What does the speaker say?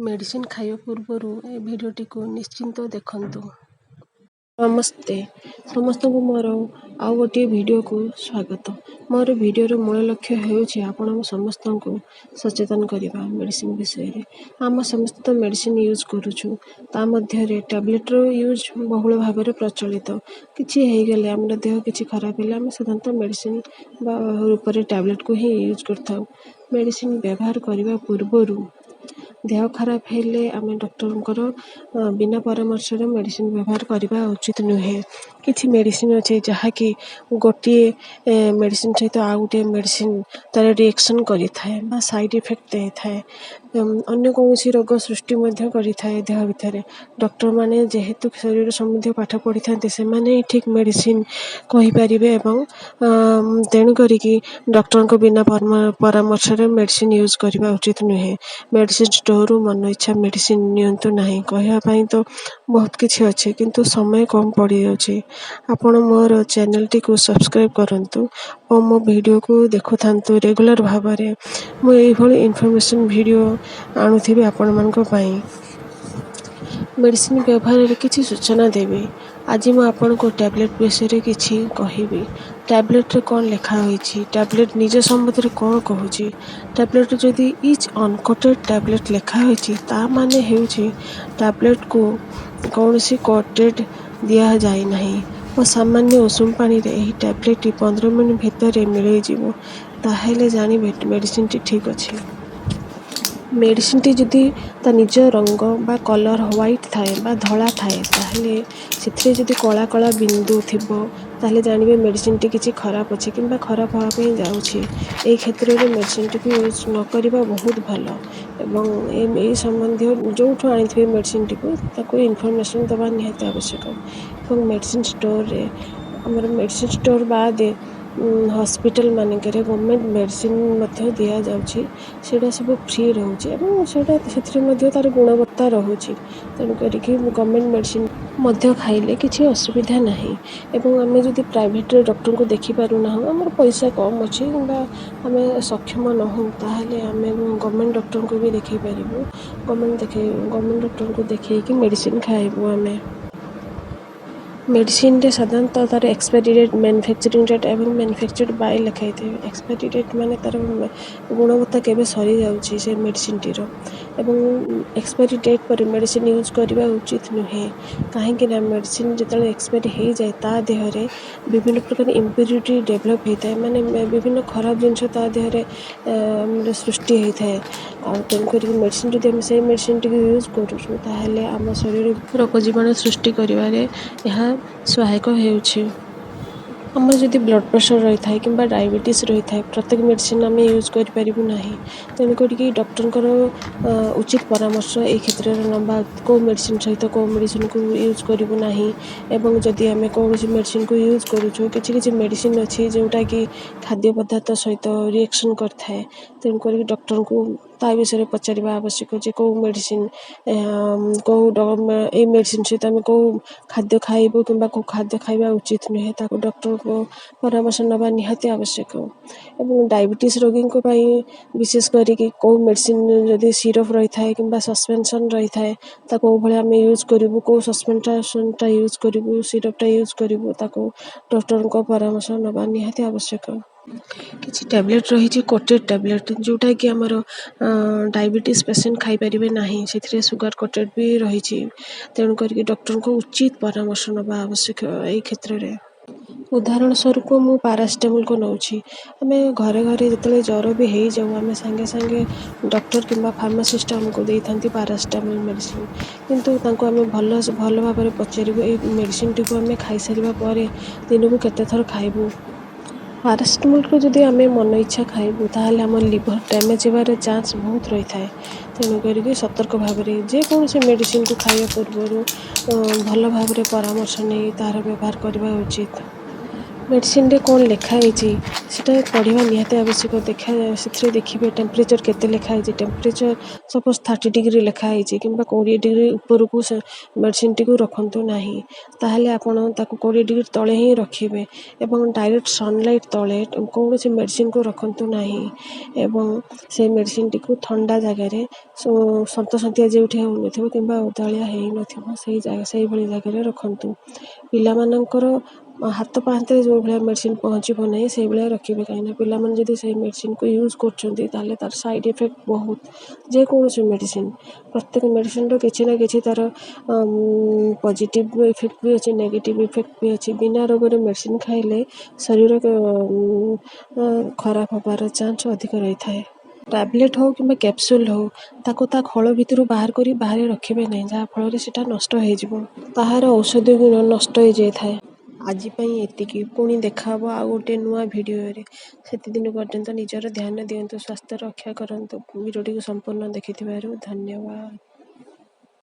Medicine ଖାଇବା ପୂର୍ବରୁ ଏ ଭିଡ଼ିଓଟିକୁ ନିଶ୍ଚିନ୍ତ ଦେଖନ୍ତୁ। ନମସ୍ତେ ସମସ୍ତଙ୍କୁ, ମୋର ଆଉ ଗୋଟିଏ ଭିଡ଼ିଓକୁ ସ୍ୱାଗତ। ମୋର ଭିଡ଼ିଓର ମୂଳ ଲକ୍ଷ୍ୟ ହେଉଛି ଆପଣ ସମସ୍ତଙ୍କୁ ସଚେତନ କରିବା ମେଡ଼ିସିନ୍ ବିଷୟରେ। ଆମ ସମସ୍ତେ ତ ମେଡ଼ିସିନ୍ ୟୁଜ୍ କରୁଛୁ, ତା ମଧ୍ୟରେ ଟ୍ୟାବଲେଟ୍ର ୟୁଜ୍ ବହୁଳ ଭାବରେ ପ୍ରଚଳିତ। କିଛି ହେଇଗଲେ, ଆମର ଦେହ କିଛି ଖରାପ ହେଲେ ଆମେ ସାଧାରଣତଃ ମେଡ଼ିସିନ୍ ବା ରୂପରେ ଟ୍ୟାବଲେଟ୍କୁ ହିଁ ୟୁଜ୍ କରିଥାଉ। ମେଡ଼ିସିନ୍ ବ୍ୟବହାର କରିବା ପୂର୍ବରୁ, ଦେହ ଖରାପ ହେଲେ ଆମେ ଡକ୍ଟରଙ୍କର ବିନା ପରାମର୍ଶରେ ମେଡ଼ିସିନ୍ ବ୍ୟବହାର କରିବା ଉଚିତ ନୁହେଁ। କିଛି ମେଡ଼ିସିନ୍ ଅଛି, ଯାହାକି ଗୋଟିଏ ମେଡ଼ିସିନ୍ ସହିତ ଆଉ ଗୋଟିଏ ମେଡ଼ିସିନ୍ ତା'ର ରିଏକ୍ସନ୍ କରିଥାଏ ବା ସାଇଡ଼୍ ଇଫେକ୍ଟ ଦେଇଥାଏ, ଅନ୍ୟ କୌଣସି ରୋଗ ସୃଷ୍ଟି ମଧ୍ୟ କରିଥାଏ ଦେହ ଭିତରେ। ଡକ୍ଟରମାନେ ଯେହେତୁ ଶରୀର ସମ୍ବନ୍ଧୀୟ ପାଠ ପଢ଼ିଥାନ୍ତି, ସେମାନେ ହିଁ ଠିକ୍ ମେଡ଼ିସିନ୍ କହିପାରିବେ ଏବଂ ତେଣୁ କରିକି ଡକ୍ଟରଙ୍କ ବିନା ପରାମର୍ଶରେ ମେଡ଼ିସିନ୍ ୟୁଜ୍ କରିବା ଉଚିତ ନୁହେଁ। ମେଡ଼ିସିନ୍ ଷ୍ଟୋରରୁ ମନ ଇଚ୍ଛା ମେଡ଼ିସିନ୍ ନିଅନ୍ତୁ ନାହିଁ। କହିବା ପାଇଁ ତ ବହୁତ କିଛି ଅଛି, କିନ୍ତୁ ସମୟ କମ୍ ପଡ଼ିଯାଉଛି। ଆପଣ ମୋର ଚ୍ୟାନେଲଟିକୁ ସବସ୍କ୍ରାଇବ୍ କରନ୍ତୁ ଓ ମୋ ଭିଡ଼ିଓକୁ ଦେଖୁଥାନ୍ତୁ ରେଗୁଲାର ଭାବରେ। ମୁଁ ଏଇଭଳି ଇନଫର୍ମେସନ୍ ଭିଡ଼ିଓ ଆଣୁଥିବି ଆପଣମାନଙ୍କ ପାଇଁ। ମେଡ଼ିସିନ୍ ବ୍ୟବହାରରେ କିଛି ସୂଚନା ଦେବି। ଆଜି ମୁଁ ଆପଣଙ୍କୁ ଟ୍ୟାବଲେଟ୍ ବିଷୟରେ କିଛି କହିବି। ଟ୍ୟାବଲେଟ୍ରେ କ'ଣ ଲେଖା ହୋଇଛି, ଟ୍ୟାବଲେଟ୍ ନିଜ ସମ୍ବନ୍ଧରେ କ'ଣ କହୁଛି। ଟ୍ୟାବଲେଟ୍ ଯଦି is ଅନକୋଟେଡ଼ ଟ୍ୟାବଲେଟ୍ ଲେଖା ହୋଇଛି, ତା ମାନେ ହେଉଛି ଟ୍ୟାବଲେଟ୍କୁ କୌଣସି କୋଟେଡ଼ ଦିଆଯାଇନାହିଁ ଓ ସାମାନ୍ୟ ଉଷୁମ ପାଣିରେ ଏହି ଟ୍ୟାବଲେଟ୍ଟି 15 ମିନିଟ୍ ଭିତରେ ମିଳେଇଯିବ, ତାହେଲେ ଜାଣିବେ ମେଡ଼ିସିନଟି ଠିକ୍ ଅଛି। ମେଡ଼ିସିନଟି ଯଦି ତା ନିଜ ରଙ୍ଗ ବା କଲର୍ ହ୍ୱାଇଟ୍ ଥାଏ ବା ଧଳା ଥାଏ, ତାହେଲେ ସେଥିରେ ଯଦି କଳା କଳା ବିନ୍ଦୁ ଥିବ, ତାହେଲେ ଜାଣିବେ ମେଡ଼ିସିନଟି କିଛି ଖରାପ ଅଛି କିମ୍ବା ଖରାପ ହେବା ପାଇଁ ଯାଉଛି। ଏହି କ୍ଷେତ୍ରରେ ମେଡ଼ିସିନଟିକୁ ୟୁଜ୍ ନ କରିବା ବହୁତ ଭଲ ଏବଂ ଏଇ ସମ୍ବନ୍ଧୀୟ ଯେଉଁଠୁ ଆଣିଥିବେ ମେଡ଼ିସିନଟିକୁ, ତାକୁ ଇନଫର୍ମେସନ୍ ଦେବା ନିହାତି ଆବଶ୍ୟକ। ଏବଂ ମେଡ଼ିସିନ ଷ୍ଟୋରରେ, ଆମର ମେଡ଼ିସିନ ଷ୍ଟୋର ବାଦେ ହସ୍ପିଟାଲ ମାନଙ୍କରେ ଗଭର୍ଣ୍ଣମେଣ୍ଟ ମେଡ଼ିସିନ ମଧ୍ୟ ଦିଆଯାଉଛି। ସେଇଟା ସବୁ ଫ୍ରି ରହୁଛି ଏବଂ ସେଇଟା ସେଥିରେ ମଧ୍ୟ ତା'ର ଗୁଣବତ୍ତା ରହୁଛି। ତେଣୁ କରିକି ଗଭର୍ଣ୍ଣମେଣ୍ଟ ମେଡ଼ିସିନ ମଧ୍ୟ ଖାଇଲେ କିଛି ଅସୁବିଧା ନାହିଁ। ଏବଂ ଆମେ ଯଦି ପ୍ରାଇଭେଟରେ ଡକ୍ଟରଙ୍କୁ ଦେଖିପାରୁନାହୁଁ, ଆମର ପଇସା କମ୍ ଅଛି କିମ୍ବା ଆମେ ସକ୍ଷମ ନହୁଁ, ତାହେଲେ ଆମେ ଗଭର୍ଣ୍ଣମେଣ୍ଟ ଡକ୍ଟରଙ୍କୁ ବି ଦେଖାଇ ପାରିବୁ। ଗଭର୍ଣ୍ଣମେଣ୍ଟ ଡକ୍ଟରଙ୍କୁ ଦେଖାଇକି ମେଡ଼ିସିନ ଖାଇବୁ ଆମେ। ମେଡ଼ିସିନରେ ସାଧାରଣତଃ ତା'ର ଏକ୍ସପାୟରି ଡେଟ୍, ମ୍ୟାନୁଫ୍ୟାକ୍ଚରିଂ ଡେଟ୍ ଏବଂ ମ୍ୟାନୁଫ୍ୟାକ୍ଚର୍ଡ଼ ବାଇ ଲେଖା ହେଇଥାଏ। ଏକ୍ସପାୟରି ଡେଟ୍ ମାନେ ତା'ର ଗୁଣବତ୍ତା କେବେ ସରିଯାଉଛି ସେ ମେଡ଼ିସିନଟିର ଏବଂ ଏକ୍ସପାୟରି ଡେଟ୍ ପରେ ମେଡ଼ିସିନ ୟୁଜ୍ କରିବା ଉଚିତ ନୁହେଁ। କାହିଁକି ନା ମେଡ଼ିସିନ ଯେତେବେଳେ ଏକ୍ସପାୟରି ହେଇଯାଏ, ତା ଦେହରେ ବିଭିନ୍ନ ପ୍ରକାର ଇମ୍ପ୍ୟୁରିଟି ଡେଭଲପ୍ ହେଇଥାଏ, ମାନେ ବିଭିନ୍ନ ଖରାପ ଜିନିଷ ତା ଦେହରେ ସୃଷ୍ଟି ହେଇଥାଏ। ଆଉ ତେଣୁ କରିକି ମେଡ଼ିସିନ ଯଦି ଆମେ ସେଇ ମେଡ଼ିସିନଟିକୁ ୟୁଜ୍ କରୁଛୁ, ତାହେଲେ ଆମ ଶରୀରରେ ରୋଗ ଜୀବାଣୁ ସୃଷ୍ଟି କରିବାରେ ଏହା ସହାୟକ ହେଉଛି। ଆମର ଯଦି ବ୍ଲଡ଼ ପ୍ରେସର ରହିଥାଏ କିମ୍ବା ଡାଇବେଟିସ୍ ରହିଥାଏ, ପ୍ରତ୍ୟେକ ମେଡ଼ିସିନ ଆମେ ୟୁଜ୍ କରିପାରିବୁ ନାହିଁ। ତେଣୁ କରିକି ଡକ୍ଟରଙ୍କର ଉଚିତ ପରାମର୍ଶ ଏଇ କ୍ଷେତ୍ରରେ ନେବା, କେଉଁ ମେଡ଼ିସିନ ସହିତ କେଉଁ ମେଡ଼ିସିନକୁ ୟୁଜ୍ କରିବୁ ନାହିଁ। ଏବଂ ଯଦି ଆମେ କୌଣସି ମେଡ଼ିସିନକୁ ୟୁଜ୍ କରୁଛୁ, କିଛି କିଛି ମେଡ଼ିସିନ ଅଛି ଯେଉଁଟାକି ଖାଦ୍ୟ ପଦାର୍ଥ ସହିତ ରିଏକ୍ସନ୍ କରିଥାଏ। ତେଣୁ କରିକି ଡକ୍ଟରଙ୍କୁ ତା ବିଷୟରେ ପଚାରିବା ଆବଶ୍ୟକ ଯେ କେଉଁ ମେଡ଼ିସିନ କେଉଁ ଏଇ ମେଡ଼ିସିନ ସହିତ ଆମେ କେଉଁ ଖାଦ୍ୟ ଖାଇବୁ କିମ୍ବା କେଉଁ ଖାଦ୍ୟ ଖାଇବା ଉଚିତ ନୁହେଁ, ତାକୁ ଡକ୍ଟରଙ୍କ ପରାମର୍ଶ ନେବା ନିହାତି ଆବଶ୍ୟକ। ଏବଂ ଡାଇବେଟିସ୍ ରୋଗୀଙ୍କ ପାଇଁ ବିଶେଷ କରିକି କେଉଁ ମେଡ଼ିସିନ ଯଦି ସିରପ୍ ରହିଥାଏ କିମ୍ବା ସସ୍ପେନ୍ସନ୍ ରହିଥାଏ, ତାକୁ କେଉଁ ଭଳି ଆମେ ୟୁଜ୍ କରିବୁ, କେଉଁ ସସ୍ପେନ୍ସନ୍ଟା ୟୁଜ୍ କରିବୁ, ସିରପ୍ଟା ୟୁଜ୍ କରିବୁ, ତାକୁ ଡକ୍ଟରଙ୍କ ପରାମର୍ଶ ନେବା ନିହାତି ଆବଶ୍ୟକ। କିଛି ଟ୍ୟାବଲେଟ୍ ରହିଛି କୋଟେଡ଼ ଟ୍ୟାବଲେଟ୍, ଯେଉଁଟାକି ଆମର ଡାଇବେଟିସ୍ ପେସେଣ୍ଟ ଖାଇପାରିବେ ନାହିଁ। ସେଥିରେ ସୁଗାର କୋଟେଡ଼ ବି ରହିଛି। ତେଣୁ କରିକି ଡକ୍ଟରଙ୍କ ଉଚିତ ପରାମର୍ଶ ନେବା ଆବଶ୍ୟକ ଏଇ କ୍ଷେତ୍ରରେ। ଉଦାହରଣ ସ୍ୱରୂପ ମୁଁ ପାରାସିଟାମଲକୁ ନେଉଛି। ଆମେ ଘରେ ଘରେ ଯେତେବେଳେ ଜ୍ୱର ବି ହେଇଯାଉ, ଆମେ ସାଙ୍ଗେ ସାଙ୍ଗେ ଡକ୍ଟର କିମ୍ବା ଫାର୍ମାସିଷ୍ଟ ଆମକୁ ଦେଇଥାନ୍ତି ପାରାସିଟାମଲ ମେଡ଼ିସିନ। କିନ୍ତୁ ତାଙ୍କୁ ଆମେ ଭଲ ଭଲ ଭାବରେ ପଚାରିବୁ, ଏଇ ମେଡ଼ିସିନଟିକୁ ଆମେ ଖାଇସାରିବା ପରେ ଦିନକୁ କେତେ ଥର ଖାଇବୁ? ପାରାସିଟାମଲକୁ ଯଦି ଆମେ ମନ ଇଚ୍ଛା ଖାଇବୁ, ତାହେଲେ ଆମ ଲିଭର ଡ୍ୟାମେଜ୍ ହେବାର ଚାନ୍ସ ବହୁତ ରହିଥାଏ। ତେଣୁ କରିକି ସତର୍କ ଭାବରେ ଯେକୌଣସି ମେଡ଼ିସିନକୁ ଖାଇବା ପୂର୍ବରୁ ଭଲ ଭାବରେ ପରାମର୍ଶ ନେଇ ତା'ର ବ୍ୟବହାର କରିବା ଉଚିତ। ମେଡ଼ିସିନରେ କ'ଣ ଲେଖା ହେଇଛି ସେଇଟା ପଢ଼ିବା ନିହାତି ଆବଶ୍ୟକ। ଦେଖା ସେଥିରେ ଦେଖିବେ ଟେମ୍ପରେଚର୍ କେତେ ଲେଖା ହେଇଛି। ଟେମ୍ପରେଚର୍ ସପୋଜ୍ 30 ଡିଗ୍ରୀ ଲେଖା ହେଇଛି କିମ୍ବା 20 ଡିଗ୍ରୀ ଉପରକୁ ସେ ମେଡ଼ିସିନଟିକୁ ରଖନ୍ତୁ ନାହିଁ, ତାହେଲେ ଆପଣ ତାକୁ 20 ଡିଗ୍ରୀ ତଳେ ହିଁ ରଖିବେ ଏବଂ ଡାଇରେକ୍ଟ ସନଲାଇଟ୍ ତଳେ କୌଣସି ମେଡ଼ିସିନକୁ ରଖନ୍ତୁ ନାହିଁ ଏବଂ ସେ ମେଡ଼ିସିନଟିକୁ ଥଣ୍ଡା ଜାଗାରେ, ସନ୍ତସନ୍ତିଆ ଯେଉଁଠି ହେଉନଥିବ କିମ୍ବା ଓଦାଳିଆ ହେଇନଥିବ, ସେଇ ଜାଗା ସେଇଭଳି ଜାଗାରେ ରଖନ୍ତୁ। ପିଲାମାନଙ୍କର ହାତ ପାହାନ୍ତାରେ ଯେଉଁ ଭଳିଆ ମେଡ଼ିସିନ ପହଞ୍ଚିବ ନାହିଁ, ସେଇଭଳିଆ ରଖିବେ, କାହିଁକିନା ପିଲାମାନେ ଯଦି ସେଇ ମେଡ଼ିସିନକୁ ୟୁଜ୍ କରୁଛନ୍ତି ତାହେଲେ ତା'ର ସାଇଡ଼୍ ଇଫେକ୍ଟ ବହୁତ। ଯେକୌଣସି ମେଡ଼ିସିନ, ପ୍ରତ୍ୟେକ ମେଡ଼ିସିନର କିଛି ନା କିଛି ତା'ର ପଜିଟିଭ୍ ଇଫେକ୍ଟ ବି ଅଛି, ନେଗେଟିଭ୍ ଇଫେକ୍ଟ ବି ଅଛି। ବିନା ରୋଗରେ ମେଡ଼ିସିନ ଖାଇଲେ ଶରୀର ଖରାପ ହେବାର ଚାନ୍ସ ଅଧିକ ରହିଥାଏ। ଟ୍ୟାବଲେଟ୍ ହେଉ କିମ୍ବା କ୍ୟାପସୁଲ୍ ହେଉ, ତାକୁ ତା ଖୋଳ ଭିତରୁ ବାହାର କରି ବାହାରେ ରଖିବେ ନାହିଁ, ଯାହାଫଳରେ ସେଇଟା ନଷ୍ଟ ହେଇଯିବ, ତାହାର ଔଷଧୀୟ ଗୁଣ ନଷ୍ଟ ହେଇଯାଇଥାଏ। ଆଜି ପାଇଁ ଏତିକି। ପୁଣି ଦେଖାହେବ ଆଉ ଗୋଟିଏ ନୂଆ ଭିଡ଼ିଓରେ। ସେତେଦିନ ପର୍ଯ୍ୟନ୍ତ ନିଜର ଧ୍ୟାନ ଦିଅନ୍ତୁ, ସ୍ୱାସ୍ଥ୍ୟ ରକ୍ଷା କରନ୍ତୁ। ଭିଡ଼ିଓଟିକୁ ସମ୍ପୂର୍ଣ୍ଣ ଦେଖିଥିବାରୁ ଧନ୍ୟବାଦ।